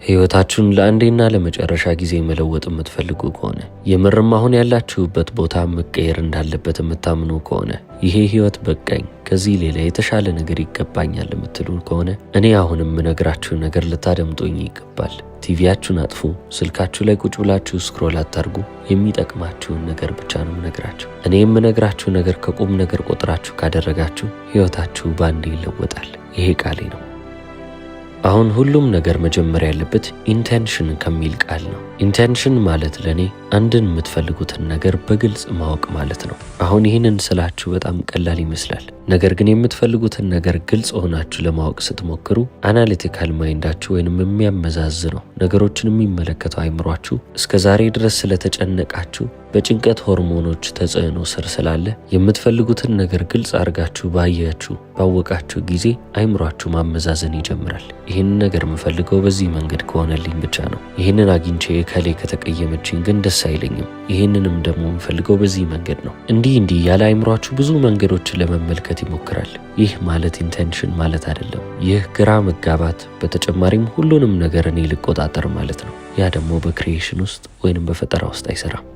ሕይወታችሁን ለአንዴና ለመጨረሻ ጊዜ መለወጥ የምትፈልጉ ከሆነ፣ የምርም አሁን ያላችሁበት ቦታ መቀየር እንዳለበት የምታምኑ ከሆነ፣ ይሄ ሕይወት በቃኝ፣ ከዚህ ሌላ የተሻለ ነገር ይገባኛል የምትሉ ከሆነ፣ እኔ አሁን የምነግራችሁ ነገር ልታደምጡኝ ይገባል። ቲቪያችሁን አጥፉ፣ ስልካችሁ ላይ ቁጭ ብላችሁ scroll አታርጉ። የሚጠቅማችሁን ነገር ብቻ ነው የምነግራችሁ። እኔ የምነግራችሁ ነገር ከቁም ነገር ቆጥራችሁ ካደረጋችሁ ሕይወታችሁ በአንዴ ይለወጣል። ይሄ ቃሌ ነው። አሁን ሁሉም ነገር መጀመር ያለበት intention ከሚል ቃል ነው። Intention ማለት ለእኔ አንድን የምትፈልጉትን ነገር በግልጽ ማወቅ ማለት ነው። አሁን ይህንን ስላችሁ በጣም ቀላል ይመስላል። ነገር ግን የምትፈልጉትን ነገር ግልጽ ሆናችሁ ለማወቅ ስትሞክሩ analytical mind ኣችሁ ወይንም የሚያመዛዝነው ነገሮችን የሚመለከተው አይምሯችሁ እስከ ዛሬ ድረስ ስለተጨነቃችሁ፣ በጭንቀት ሆርሞኖች ተጽዕኖ ስር ስላለ፣ የምትፈልጉትን ነገር ግልጽ አድርጋችሁ ባያችሁ ባወቃችሁ ጊዜ አይምሯችሁ ማመዛዘን ይጀምራል። ይህንን ነገር የምፈልገው በዚህ መንገድ ከሆነልኝ ብቻ ነው። ይህንን አግኝቼ እከሌ ከተቀየመችኝ ግን ደስ አይለኝም። ይህንንም ደግሞ የምፈልገው በዚህ መንገድ ነው። እንዲህ እንዲህ ያለ አይምሯችሁ ብዙ መንገዶችን ለመመልከት ይሞክራል። ይህ ማለት intention ማለት አይደለም። ይህ ግራ መጋባት፣ በተጨማሪም ሁሉንም ነገር እኔ ልቆጣጠር ማለት ነው። ያ ደግሞ በ creation ውስጥ ወይንም በፈጠራ ውስጥ አይሰራም።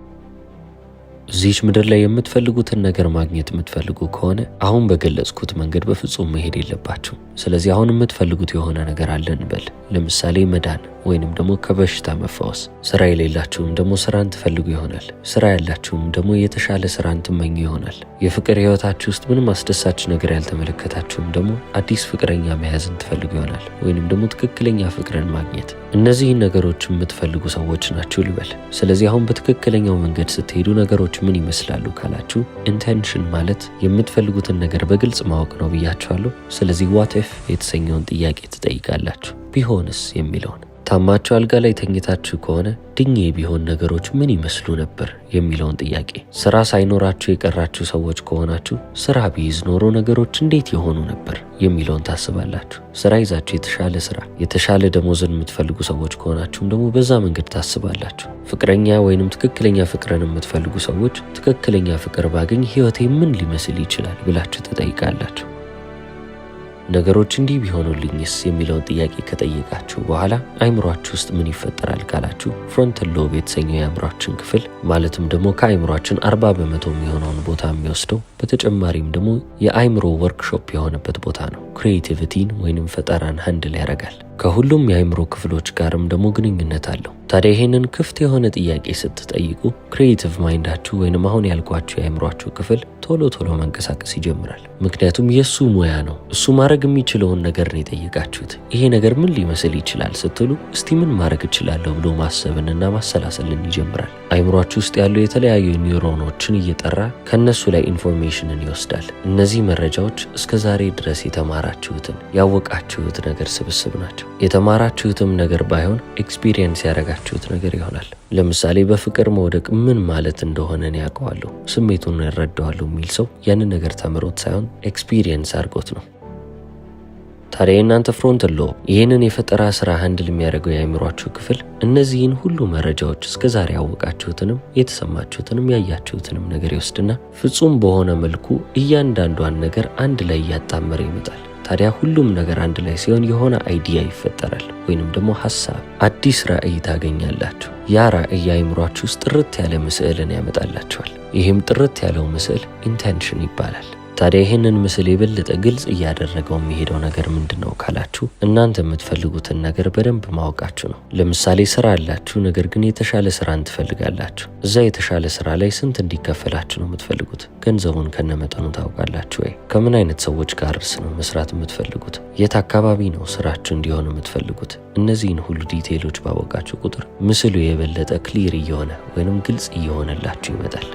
እዚች ምድር ላይ የምትፈልጉትን ነገር ማግኘት የምትፈልጉ ከሆነ አሁን በገለጽኩት መንገድ በፍጹም መሄድ የለባችሁም። ስለዚህ አሁን የምትፈልጉት የሆነ ነገር አለ እንበል። ለምሳሌ መዳን ወይንም ደግሞ ከበሽታ መፈወስ። ስራ የሌላችሁም ደግሞ ስራን ትፈልጉ ይሆናል። ስራ ያላችሁም ደግሞ የተሻለ ስራን ትመኙ ይሆናል። የፍቅር ህይወታችሁ ውስጥ ምንም አስደሳች ነገር ያልተመለከታችሁም ደግሞ አዲስ ፍቅረኛ መያዝን ትፈልጉ ይሆናል፣ ወይንም ደግሞ ትክክለኛ ፍቅርን ማግኘት። እነዚህን ነገሮች የምትፈልጉ ሰዎች ናችሁ ልበል። ስለዚህ አሁን በትክክለኛው መንገድ ስትሄዱ ነገሮች ምን ይመስላሉ ካላችሁ፣ intention ማለት የምትፈልጉትን ነገር በግልጽ ማወቅ ነው ብያችኋለሁ። ስለዚህ what if የተሰኘውን ጥያቄ ትጠይቃላችሁ። ቢሆንስ የሚለውን። ታማችሁ አልጋ ላይ ተኝታችሁ ከሆነ ድኜ ቢሆን ነገሮች ምን ይመስሉ ነበር የሚለውን ጥያቄ። ስራ ሳይኖራችሁ የቀራችሁ ሰዎች ከሆናችሁ ስራ ቢይዝ ኖሮ ነገሮች እንዴት የሆኑ ነበር የሚለውን ታስባላችሁ። ስራ ይዛችሁ የተሻለ ስራ፣ የተሻለ ደሞዝን የምትፈልጉ ሰዎች ከሆናችሁም ደግሞ በዛ መንገድ ታስባላችሁ። ፍቅረኛ ወይንም ትክክለኛ ፍቅርን የምትፈልጉ ሰዎች ትክክለኛ ፍቅር ባገኝ ህይወቴ ምን ሊመስል ይችላል ብላችሁ ትጠይቃላችሁ። ነገሮች እንዲህ ቢሆኑልኝስ የሚለውን ጥያቄ ከጠየቃችሁ በኋላ አይምሯችሁ ውስጥ ምን ይፈጠራል ካላችሁ፣ frontal lobe የተሰኘው የአእምሯችን ክፍል፣ ማለትም ደግሞ ከአእምሯችን 40% የሚሆነውን ቦታ የሚወስደው፣ በተጨማሪም ደግሞ የአእምሮ ወርክሾፕ የሆነበት ቦታ ነው። Creativity ን ወይንም ፈጠራን handle ያደርጋል። ከሁሉም የአእምሮ ክፍሎች ጋርም ደግሞ ግንኙነት አለው። ታዲያ ይህንን ክፍት የሆነ ጥያቄ ስትጠይቁ creative mind ኣችሁ ወይንም አሁን ያልኳችሁ የአእምሯችሁ ክፍል ቶሎ ቶሎ መንቀሳቀስ ይጀምራል። ምክንያቱም የእሱ ሙያ ነው። እሱ ማድረግ የሚችለውን ነገር ነው የጠየቃችሁት። ይሄ ነገር ምን ሊመስል ይችላል ስትሉ እስቲ ምን ማድረግ እችላለሁ ብሎ ማሰብንና ማሰላሰልን ይጀምራል። አይምሯችሁ ውስጥ ያሉ የተለያዩ ኒውሮኖችን እየጠራ ከእነሱ ላይ information ን ይወስዳል። እነዚህ መረጃዎች እስከ ዛሬ ድረስ የተማራችሁትን ያወቃችሁት ነገር ስብስብ ናቸው። የተማራችሁትም ነገር ባይሆን experience ያደረጋችሁት ነገር ይሆናል። ለምሳሌ በፍቅር መውደቅ ምን ማለት እንደሆነ እኔ ያውቀዋለሁ፣ ስሜቱን እረዳዋለሁ የሚል ሰው ያንን ነገር ተምሮት ሳይሆን experience አድርጎት ነው። ታዲያ የእናንተ frontal lobe፣ ይህንን የፈጠራ ስራ handle የሚያደርገው የአእምሯችሁ ክፍል፣ እነዚህን ሁሉ መረጃዎች እስከ ዛሬ ያወቃችሁትንም የተሰማችሁትንም ያያችሁትንም ነገር ይወስድና ፍጹም በሆነ መልኩ እያንዳንዷን ነገር አንድ ላይ እያጣመረ ይመጣል። ታዲያ ሁሉም ነገር አንድ ላይ ሲሆን የሆነ idea ይፈጠራል፣ ወይንም ደግሞ ሀሳብ፣ አዲስ ራዕይ ታገኛላችሁ። ያ ራዕይ አእምሯችሁ ውስጥ ጥርት ያለ ምስልን ያመጣላችኋል። ይህም ጥርት ያለው ምስል intention ይባላል። ታዲያ ይህንን ምስል የበለጠ ግልጽ እያደረገው የሚሄደው ነገር ምንድን ነው ካላችሁ፣ እናንተ የምትፈልጉትን ነገር በደንብ ማወቃችሁ ነው። ለምሳሌ ስራ አላችሁ፣ ነገር ግን የተሻለ ስራን ትፈልጋላችሁ። እዛ የተሻለ ስራ ላይ ስንት እንዲከፈላችሁ ነው የምትፈልጉት? ገንዘቡን ከነመጠኑ ታውቃላችሁ ወይ? ከምን አይነት ሰዎች ጋርስ ነው መስራት የምትፈልጉት? የት አካባቢ ነው ስራችሁ እንዲሆን የምትፈልጉት? እነዚህን ሁሉ detail ኦች ባወቃችሁ ቁጥር ምስሉ የበለጠ clear እየሆነ ወይንም ግልጽ እየሆነላችሁ ይመጣል።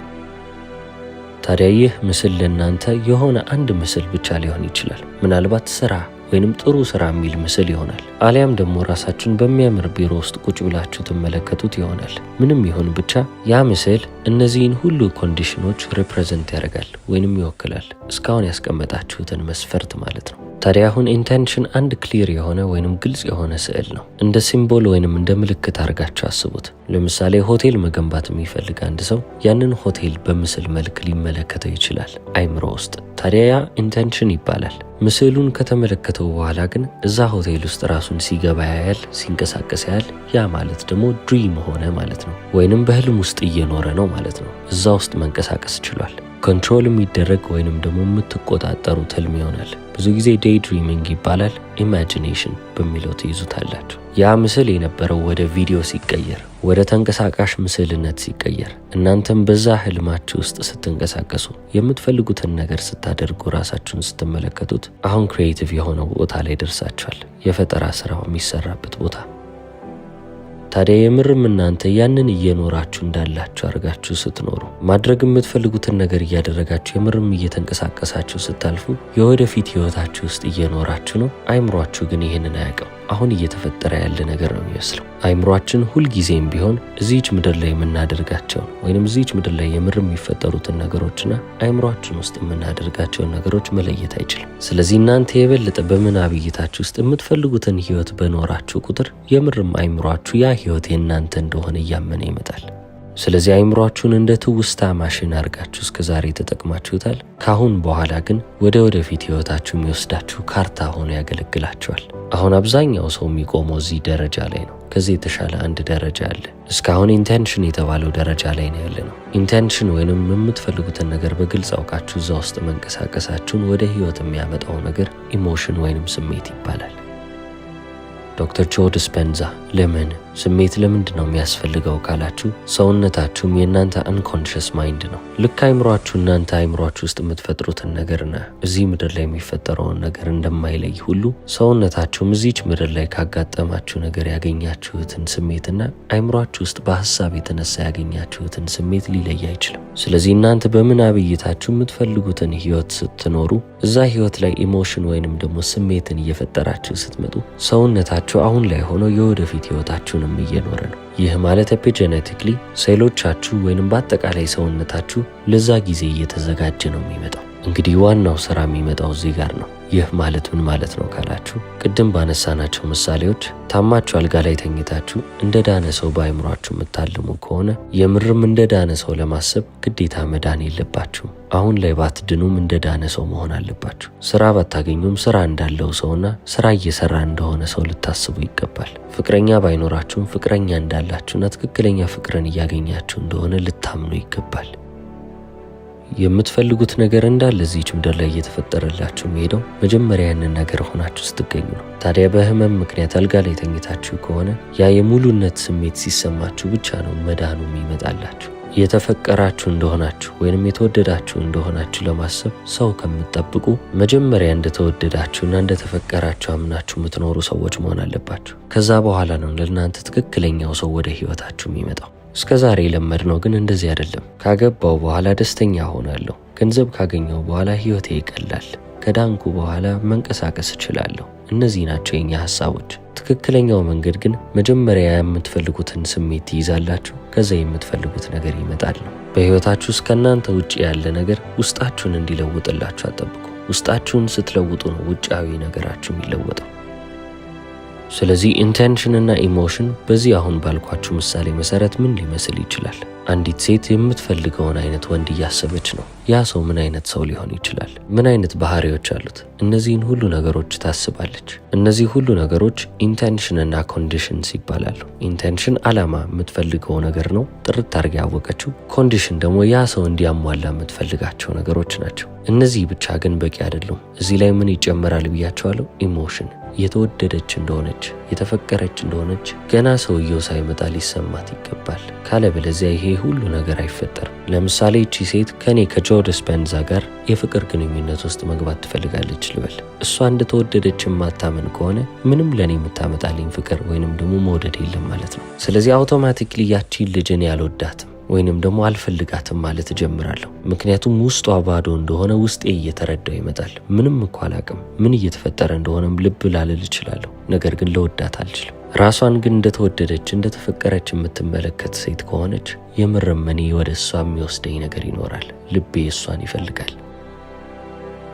ታዲያ ይህ ምስል ለእናንተ የሆነ አንድ ምስል ብቻ ሊሆን ይችላል። ምናልባት ስራ ወይንም ጥሩ ስራ የሚል ምስል ይሆናል። አሊያም ደግሞ ራሳችሁን በሚያምር ቢሮ ውስጥ ቁጭ ብላችሁ ትመለከቱት ይሆናል። ምንም ይሁን ብቻ ያ ምስል እነዚህን ሁሉ condition ኦች represent ያደርጋል ወይንም ይወክላል። እስካሁን ያስቀመጣችሁትን መስፈርት ማለት ነው። ታዲያ አሁን intention አንድ clear የሆነ ወይንም ግልጽ የሆነ ስዕል ነው። እንደ symbol ወይንም እንደ ምልክት አድርጋችሁ አስቡት። ለምሳሌ ሆቴል መገንባት የሚፈልግ አንድ ሰው ያንን ሆቴል በምስል መልክ ሊመለከተው ይችላል አይምሮ ውስጥ። ታዲያ ያ intention ይባላል። ምስሉን ከተመለከተው በኋላ ግን እዛ ሆቴል ውስጥ ራሱን ሲገባ ያያል፣ ሲንቀሳቀስ ያያል። ያ ማለት ደግሞ dream ሆነ ማለት ነው፣ ወይንም በህልም ውስጥ እየኖረ ነው ማለት ነው። እዛ ውስጥ መንቀሳቀስ ችሏል። Control የሚደረግ ወይንም ደግሞ የምትቆጣጠሩት ህልም ይሆናል። ብዙ ጊዜ day dreaming ይባላል። Imagination በሚለው ትይዙታላችሁ። ያ ምስል የነበረው ወደ ቪዲዮ ሲቀየር፣ ወደ ተንቀሳቃሽ ምስልነት ሲቀየር፣ እናንተም በዛ ህልማችሁ ውስጥ ስትንቀሳቀሱ፣ የምትፈልጉትን ነገር ስታደርጉ ራሳችሁን ስትመለከቱት አሁን creative የሆነው ቦታ ላይ ደርሳችኋል። የፈጠራ ስራው የሚሰራበት ቦታ። ታዲያ የምርም እናንተ ያንን እየኖራችሁ እንዳላችሁ አድርጋችሁ ስትኖሩ፣ ማድረግ የምትፈልጉትን ነገር እያደረጋችሁ፣ የምርም እየተንቀሳቀሳችሁ ስታልፉ የወደፊት ህይወታችሁ ውስጥ እየኖራችሁ ነው። አይምሯችሁ ግን ይህንን አያውቅም። አሁን እየተፈጠረ ያለ ነገር ነው የሚመስለው። አይምሯችን ሁልጊዜም ቢሆን እዚች ምድር ላይ የምናደርጋቸውን ወይንም እዚች ምድር ላይ የምር የሚፈጠሩትን ነገሮችና አይምሯችን ውስጥ የምናደርጋቸውን ነገሮች መለየት አይችልም። ስለዚህ እናንተ የበለጠ በምናብ እይታችሁ ውስጥ የምትፈልጉትን ህይወት በኖራችሁ ቁጥር የምርም አይምሯችሁ ያ ህይወት የእናንተ እንደሆነ እያመነ ይመጣል። ስለዚህ አይምሯችሁን እንደ ትውስታ ማሽን አድርጋችሁ እስከ ዛሬ ተጠቅማችሁታል። ካሁን በኋላ ግን ወደ ወደፊት ህይወታችሁ የሚወስዳችሁ ካርታ ሆኖ ያገለግላችኋል። አሁን አብዛኛው ሰው የሚቆመው እዚህ ደረጃ ላይ ነው። ከዚህ የተሻለ አንድ ደረጃ አለ። እስካሁን intention የተባለው ደረጃ ላይ ነው ያለነው። Intention ወይንም የምትፈልጉትን ነገር በግልጽ አውቃችሁ እዛ ውስጥ መንቀሳቀሳችሁን ወደ ህይወት የሚያመጣው ነገር emotion ወይንም ስሜት ይባላል። ዶክተር ጆ ዲስፔንዛ ለምን ስሜት ለምንድን ነው የሚያስፈልገው ካላችሁ፣ ሰውነታችሁም የእናንተ unconscious mind ነው። ልክ አይምሯችሁ እናንተ አይምሯችሁ ውስጥ የምትፈጥሩትን ነገርና እዚህ ምድር ላይ የሚፈጠረውን ነገር እንደማይለይ ሁሉ፣ ሰውነታችሁም እዚች ምድር ላይ ካጋጠማችሁ ነገር ያገኛችሁትን ስሜትና አይምሯችሁ ውስጥ በሀሳብ የተነሳ ያገኛችሁትን ስሜት ሊለይ አይችልም። ስለዚህ እናንተ በምናብ እይታችሁ የምትፈልጉትን ህይወት ስትኖሩ፣ እዛ ህይወት ላይ emotion ወይንም ደግሞ ስሜትን እየፈጠራችሁ ስትመጡ፣ ሰውነታችሁ አሁን ላይ ሆኖ የወደፊት ህይወታችሁንም እየኖረ ነው። ይህ ማለት epigenetically ሴሎቻችሁ ወይንም በአጠቃላይ ሰውነታችሁ ለዛ ጊዜ እየተዘጋጀ ነው የሚመጣው። እንግዲህ ዋናው ስራ የሚመጣው እዚህ ጋር ነው። ይህ ማለት ምን ማለት ነው ካላችሁ፣ ቅድም ባነሳናቸው ምሳሌዎች ታማችሁ አልጋ ላይ ተኝታችሁ እንደ ዳነ ሰው በአይምሯችሁ የምታልሙ ከሆነ፣ የምርም እንደ ዳነ ሰው ለማሰብ ግዴታ መዳን የለባችሁም። አሁን ላይ ባትድኑም እንደ ዳነ ሰው መሆን አለባችሁ። ስራ ባታገኙም ስራ እንዳለው ሰውና ስራ እየሰራ እንደሆነ ሰው ልታስቡ ይገባል። ፍቅረኛ ባይኖራችሁም ፍቅረኛ እንዳላችሁና ትክክለኛ ፍቅርን እያገኛችሁ እንደሆነ ልታምኑ ይገባል። የምትፈልጉት ነገር እንዳለ እዚች ምድር ላይ እየተፈጠረላችሁ የሚሄደው መጀመሪያ ያንን ነገር ሆናችሁ ስትገኙ ነው። ታዲያ በህመም ምክንያት አልጋ ላይ ተኝታችሁ ከሆነ ያ የሙሉነት ስሜት ሲሰማችሁ ብቻ ነው መዳኑ የሚመጣላችሁ። የተፈቀራችሁ እንደሆናችሁ ወይንም የተወደዳችሁ እንደሆናችሁ ለማሰብ ሰው ከምትጠብቁ፣ መጀመሪያ እንደተወደዳችሁና እንደተፈቀራችሁ አምናችሁ የምትኖሩ ሰዎች መሆን አለባችሁ። ከዛ በኋላ ነው ለእናንተ ትክክለኛው ሰው ወደ ህይወታችሁ የሚመጣው። እስከ ዛሬ የለመድነው ግን እንደዚህ አይደለም። ካገባው በኋላ ደስተኛ ሆናለሁ፣ ገንዘብ ካገኘው በኋላ ህይወቴ ይቀላል፣ ከዳንኩ በኋላ መንቀሳቀስ እችላለሁ። እነዚህ ናቸው የኛ ሀሳቦች። ትክክለኛው መንገድ ግን መጀመሪያ የምትፈልጉትን ስሜት ትይዛላችሁ፣ ከዛ የምትፈልጉት ነገር ይመጣል ነው። በህይወታችሁ ውስጥ ከእናንተ ውጭ ያለ ነገር ውስጣችሁን እንዲለውጥላችሁ አትጠብቁ። ውስጣችሁን ስትለውጡ ነው ውጫዊ ነገራችሁ የሚለወጠው። ስለዚህ intention እና emotion በዚህ አሁን ባልኳችሁ ምሳሌ መሰረት ምን ሊመስል ይችላል? አንዲት ሴት የምትፈልገውን አይነት ወንድ እያሰበች ነው። ያ ሰው ምን አይነት ሰው ሊሆን ይችላል? ምን አይነት ባህሪዎች አሉት? እነዚህን ሁሉ ነገሮች ታስባለች። እነዚህ ሁሉ ነገሮች intention እና conditions ይባላሉ። Intention አላማ፣ የምትፈልገው ነገር ነው፣ ጥርት አድርጋ ያወቀችው። Condition ደግሞ ያ ሰው እንዲያሟላ የምትፈልጋቸው ነገሮች ናቸው። እነዚህ ብቻ ግን በቂ አይደሉም። እዚህ ላይ ምን ይጨመራል ብያችኋለሁ? Emotion። የተወደደች እንደሆነች፣ የተፈቀረች እንደሆነች ገና ሰውየው ሳይመጣ ሊሰማት ይገባል። ካለበለዚያ ይሄ ሁሉ ነገር አይፈጠርም። ለምሳሌ እቺ ሴት ከኔ ከጆ ዲስፔንዛ ጋር የፍቅር ግንኙነት ውስጥ መግባት ትፈልጋለች ልበል። እሷ እንደተወደደች የማታምን ከሆነ ምንም ለእኔ የምታመጣልኝ ፍቅር ወይንም ደግሞ መውደድ የለም ማለት ነው። ስለዚህ automatically ያቺን ልጅ እኔ አልወዳትም ወይንም ደግሞ አልፈልጋትም ማለት እጀምራለሁ። ምክንያቱም ውስጧ ባዶ እንደሆነ ውስጤ እየተረዳው ይመጣል። ምንም እኮ አላቅም፣ ምን እየተፈጠረ እንደሆነም ልብ ላልል እችላለሁ። ነገር ግን ልወዳት አልችልም። ራሷን ግን እንደተወደደች፣ እንደተፈቀረች የምትመለከት ሴት ከሆነች የምርም እኔ ወደ እሷ የሚወስደኝ ነገር ይኖራል። ልቤ እሷን ይፈልጋል።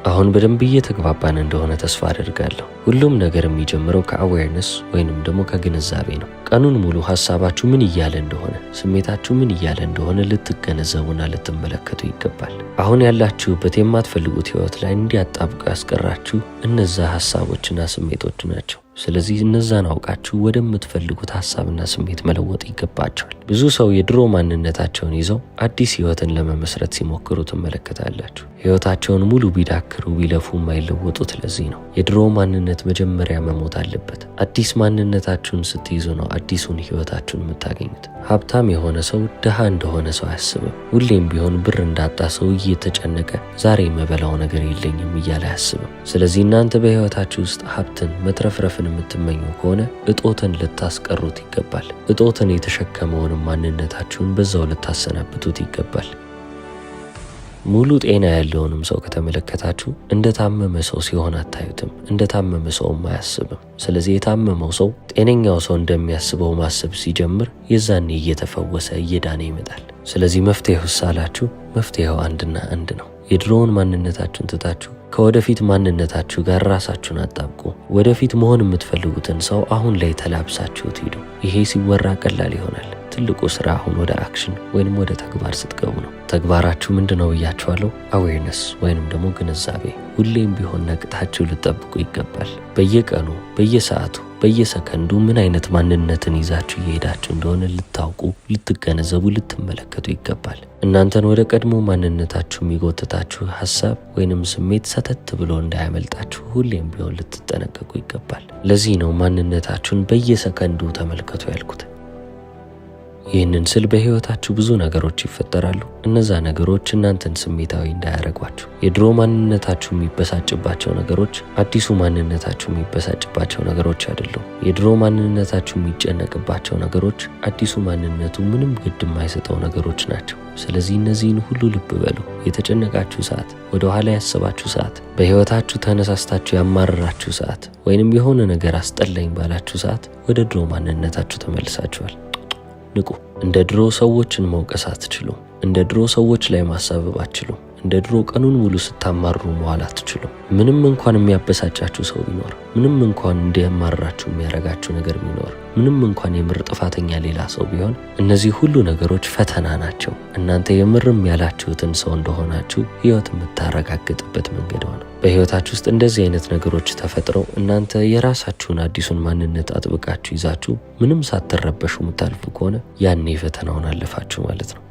አሁን በደንብ እየተግባባን እንደሆነ ተስፋ አደርጋለሁ። ሁሉም ነገር የሚጀምረው ከ awareness ወይንም ደግሞ ከግንዛቤ ነው። ቀኑን ሙሉ ሀሳባችሁ ምን እያለ እንደሆነ፣ ስሜታችሁ ምን እያለ እንደሆነ ልትገነዘቡና ልትመለከቱ ይገባል። አሁን ያላችሁበት የማትፈልጉት ህይወት ላይ እንዲያጣብቁ ያስቀራችሁ እነዛ ሀሳቦችና ስሜቶች ናቸው። ስለዚህ እነዛን አውቃችሁ ወደምትፈልጉት ሀሳብና ስሜት መለወጥ ይገባቸዋል። ብዙ ሰው የድሮ ማንነታቸውን ይዘው አዲስ ህይወትን ለመመስረት ሲሞክሩ ትመለከታላችሁ። ህይወታቸውን ሙሉ ቢዳክሩ ቢለፉ የማይለወጡት ለዚህ ነው። የድሮ ማንነት መጀመሪያ መሞት አለበት። አዲስ ማንነታችሁን ስትይዙ ነው አዲሱን ህይወታችሁን የምታገኙት። ሀብታም የሆነ ሰው ድሃ እንደሆነ ሰው አያስብም። ሁሌም ቢሆን ብር እንዳጣ ሰው እየተጨነቀ ዛሬ የምበላው ነገር የለኝም እያለ አያስብም። ስለዚህ እናንተ በህይወታችሁ ውስጥ ሀብትን መትረፍረፍን የምትመኙ ከሆነ እጦትን ልታስቀሩት ይገባል። እጦትን የተሸከመውንም ማንነታችሁን በዛው ልታሰናብቱት ይገባል። ሙሉ ጤና ያለውንም ሰው ከተመለከታችሁ እንደ ታመመ ሰው ሲሆን አታዩትም። እንደ ታመመ ሰውም አያስብም። ስለዚህ የታመመው ሰው ጤነኛው ሰው እንደሚያስበው ማሰብ ሲጀምር የዛኔ እየተፈወሰ እየዳነ ይመጣል። ስለዚህ መፍትሄው ሳላችሁ መፍትሄው አንድና አንድ ነው። የድሮውን ማንነታችሁን ትታችሁ ከወደፊት ማንነታችሁ ጋር ራሳችሁን አጣብቁ። ወደፊት መሆን የምትፈልጉትን ሰው አሁን ላይ ተላብሳችሁት ሂዱ። ይሄ ሲወራ ቀላል ይሆናል። ትልቁ ስራ አሁን ወደ action ወይንም ወደ ተግባር ስትገቡ ነው። ተግባራችሁ ምንድን ነው ብያችኋለሁ? awareness ወይንም ደግሞ ግንዛቤ። ሁሌም ቢሆን ነቅታችሁ ልትጠብቁ ይገባል። በየቀኑ በየሰዓቱ በየሰከንዱ ምን አይነት ማንነትን ይዛችሁ እየሄዳችሁ እንደሆነ ልታውቁ፣ ልትገነዘቡ፣ ልትመለከቱ ይገባል። እናንተን ወደ ቀድሞ ማንነታችሁ የሚጎትታችሁ ሀሳብ ወይንም ስሜት ሰተት ብሎ እንዳያመልጣችሁ ሁሌም ቢሆን ልትጠነቀቁ ይገባል። ለዚህ ነው ማንነታችሁን በየሰከንዱ ተመልከቱ ያልኩት። ይህንን ስል በህይወታችሁ ብዙ ነገሮች ይፈጠራሉ። እነዛ ነገሮች እናንተን ስሜታዊ እንዳያደርጓችሁ። የድሮ ማንነታችሁ የሚበሳጭባቸው ነገሮች አዲሱ ማንነታችሁ የሚበሳጭባቸው ነገሮች አይደሉም። የድሮ ማንነታችሁ የሚጨነቅባቸው ነገሮች አዲሱ ማንነቱ ምንም ግድ የማይሰጠው ነገሮች ናቸው። ስለዚህ እነዚህን ሁሉ ልብ በሉ። የተጨነቃችሁ ሰዓት፣ ወደ ኋላ ያሰባችሁ ሰዓት፣ በህይወታችሁ ተነሳስታችሁ ያማረራችሁ ሰዓት፣ ወይንም የሆነ ነገር አስጠላኝ ባላችሁ ሰዓት ወደ ድሮ ማንነታችሁ ተመልሳችኋል። ንቁ። እንደ ድሮ ሰዎችን መውቀስ አትችሉም። እንደ ድሮ ሰዎች ላይ ማሳበብ አትችሉም። እንደ ድሮ ቀኑን ሙሉ ስታማርሩ መዋል አትችሉም። ምንም እንኳን የሚያበሳጫችሁ ሰው ቢኖር፣ ምንም እንኳን እንዲያማርራችሁ የሚያረጋችሁ ነገር ቢኖር፣ ምንም እንኳን የምር ጥፋተኛ ሌላ ሰው ቢሆን፣ እነዚህ ሁሉ ነገሮች ፈተና ናቸው። እናንተ የምርም ያላችሁትን ሰው እንደሆናችሁ ህይወት የምታረጋግጥበት መንገድ ሆነ። በህይወታችሁ ውስጥ እንደዚህ አይነት ነገሮች ተፈጥረው እናንተ የራሳችሁን አዲሱን ማንነት አጥብቃችሁ ይዛችሁ ምንም ሳትረበሹ የምታልፉ ከሆነ ያኔ ፈተናውን አለፋችሁ ማለት ነው።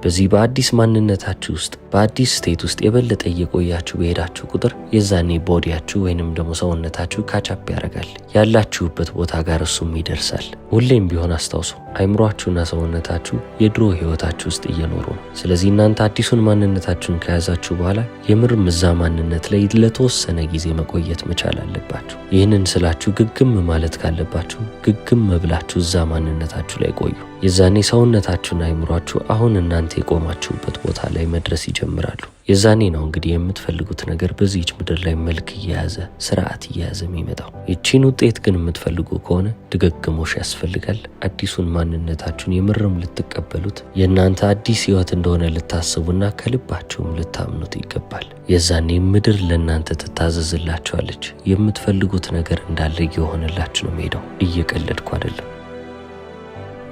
በዚህ በአዲስ ማንነታችሁ ውስጥ በአዲስ state ውስጥ የበለጠ እየቆያችሁ በሄዳችሁ ቁጥር የዛኔ body ያችሁ ወይንም ደግሞ ሰውነታችሁ catch up ያደርጋል። ያላችሁበት ቦታ ጋር እሱም ይደርሳል። ሁሌም ቢሆን አስታውሱ፣ አይምሯችሁና ሰውነታችሁ የድሮ ህይወታችሁ ውስጥ እየኖሩ ነው። ስለዚህ እናንተ አዲሱን ማንነታችሁን ከያዛችሁ በኋላ የምርም እዛ ማንነት ላይ ለተወሰነ ጊዜ መቆየት መቻል አለባችሁ። ይህንን ስላችሁ ግግም ማለት ካለባችሁ ግግም ብላችሁ እዛ ማንነታችሁ ላይ ቆዩ። የዛኔ ሰውነታችሁና አይምሯችሁ አሁን እናንተ የቆማችሁበት ቦታ ላይ መድረስ ይጀምራሉ። የዛኔ ነው እንግዲህ የምትፈልጉት ነገር በዚህች ምድር ላይ መልክ እየያዘ ስርዓት እየያዘ የሚመጣው። ይቺን ውጤት ግን የምትፈልጉ ከሆነ ድግግሞሽ ያስፈልጋል። አዲሱን ማንነታችሁን የምርም ልትቀበሉት የእናንተ አዲስ ህይወት እንደሆነ ልታስቡና ከልባችሁም ልታምኑት ይገባል። የዛኔ ምድር ለእናንተ ትታዘዝላችኋለች። የምትፈልጉት ነገር እንዳለ እየሆነላችሁ ነው የሚሄደው። እየቀለድኩ አይደለም።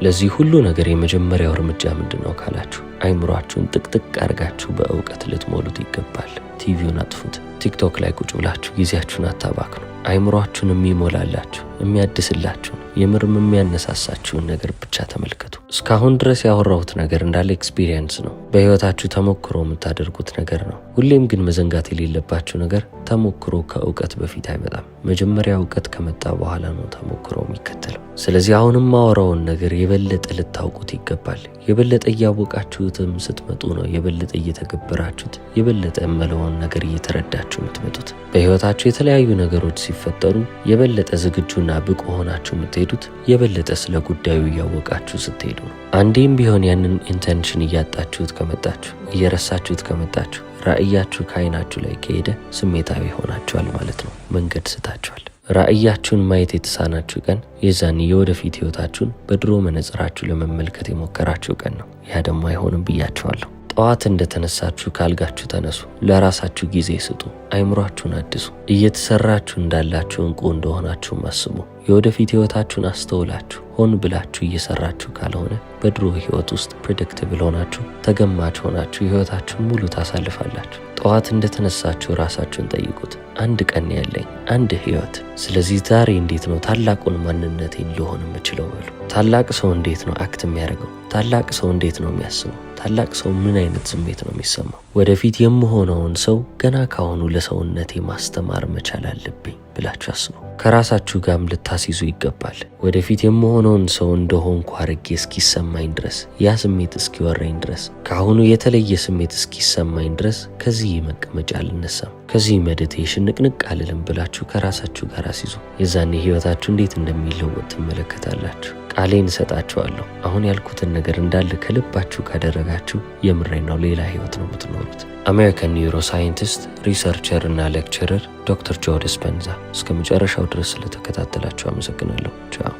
ለዚህ ሁሉ ነገር የመጀመሪያው እርምጃ ምንድን ነው ካላችሁ አይምሯችሁን ጥቅጥቅ አድርጋችሁ በእውቀት ልትሞሉት ይገባል። ቲቪውን አጥፉት። ቲክቶክ ላይ ቁጭ ብላችሁ ጊዜያችሁን አታባክኑ። አይምሯችሁን የሚሞላላችሁ የሚያድስላችሁን የምርም የሚያነሳሳችሁን ነገር ብቻ ተመልከቱ። እስካሁን ድረስ ያወራሁት ነገር እንዳለ experience ነው። በህይወታችሁ ተሞክሮ የምታደርጉት ነገር ነው። ሁሌም ግን መዘንጋት የሌለባችሁ ነገር ተሞክሮ ከእውቀት በፊት አይመጣም። መጀመሪያ እውቀት ከመጣ በኋላ ነው ተሞክሮ የሚከተለው። ስለዚህ አሁንም ማወራውን ነገር የበለጠ ልታውቁት ይገባል። የበለጠ እያወቃችሁትም ስትመጡ ነው የበለጠ እየተገበራችሁት የበለጠ የምለውን ነገር እየተረዳችሁ የምትመጡት። በህይወታችሁ የተለያዩ ነገሮች ሲፈጠሩ የበለጠ ዝግጁና ብቁ ሆናችሁ የምትሄዱት የበለጠ ስለ ጉዳዩ እያወቃችሁ ስትሄዱ ነው። አንዴም ቢሆን ያንን intention እያጣችሁት ከመጣችሁ፣ እየረሳችሁት ከመጣችሁ፣ ራእያችሁ ከአይናችሁ ላይ ከሄደ ስሜታዊ ሆናችኋል ማለት ነው። መንገድ ስታችኋል። ራእያችሁን ማየት የተሳናችሁ ቀን የዛኔ የወደፊት ህይወታችሁን በድሮ መነጽራችሁ ለመመልከት የሞከራችሁ ቀን ነው። ያ ደግሞ አይሆንም ብያችኋለሁ። ጠዋት እንደተነሳችሁ ካልጋችሁ ተነሱ። ለራሳችሁ ጊዜ ስጡ። አይምሯችሁን አድሱ። እየተሰራችሁ እንዳላችሁ እንቁ እንደሆናችሁም አስቡ። የወደፊት ህይወታችሁን አስተውላችሁ ሆን ብላችሁ እየሰራችሁ ካልሆነ በድሮ ህይወት ውስጥ predictable ሆናችሁ፣ ተገማች ሆናችሁ ህይወታችሁን ሙሉ ታሳልፋላችሁ። ጠዋት እንደተነሳችሁ ራሳችሁን ጠይቁት። አንድ ቀን ያለኝ አንድ ህይወት፣ ስለዚህ ዛሬ እንዴት ነው ታላቁን ማንነቴን ልሆን የምችለው በሉ። ታላቅ ሰው እንዴት ነው act የሚያደርገው? ታላቅ ሰው እንዴት ነው የሚያስበው? ታላቅ ሰው ምን አይነት ስሜት ነው የሚሰማው? ወደፊት የምሆነውን ሰው ገና ካሁኑ ለሰውነቴ ማስተማር መቻል አለብኝ ብላችሁ አስቡ። ከራሳችሁ ጋርም ልታስይዙ ይገባል። ወደፊት የምሆነውን ሰው እንደሆንኩ አድርጌ እስኪሰማኝ ድረስ፣ ያ ስሜት እስኪወረኝ ድረስ፣ ከአሁኑ የተለየ ስሜት እስኪሰማኝ ድረስ ከዚህ መቀመጫ አልነሳም፣ ከዚህ meditation ንቅንቅ አልልም ብላችሁ ከራሳችሁ ጋር አስይዙ። የዛኔ ህይወታችሁ እንዴት እንደሚለወጥ ትመለከታላችሁ። ቃሌን እሰጣችኋለሁ። አሁን ያልኩትን ነገር እንዳለ ከልባችሁ ካደረጋችሁ የምሬን ነው፣ ሌላ ህይወት ነው የምትኖሩት። American neuroscientist፣ researcher እና lecturer ዶክተር ጆ ዲስፔንዛ። እስከ መጨረሻው ድረስ ስለተከታተላችሁ አመሰግናለሁ። ቻው።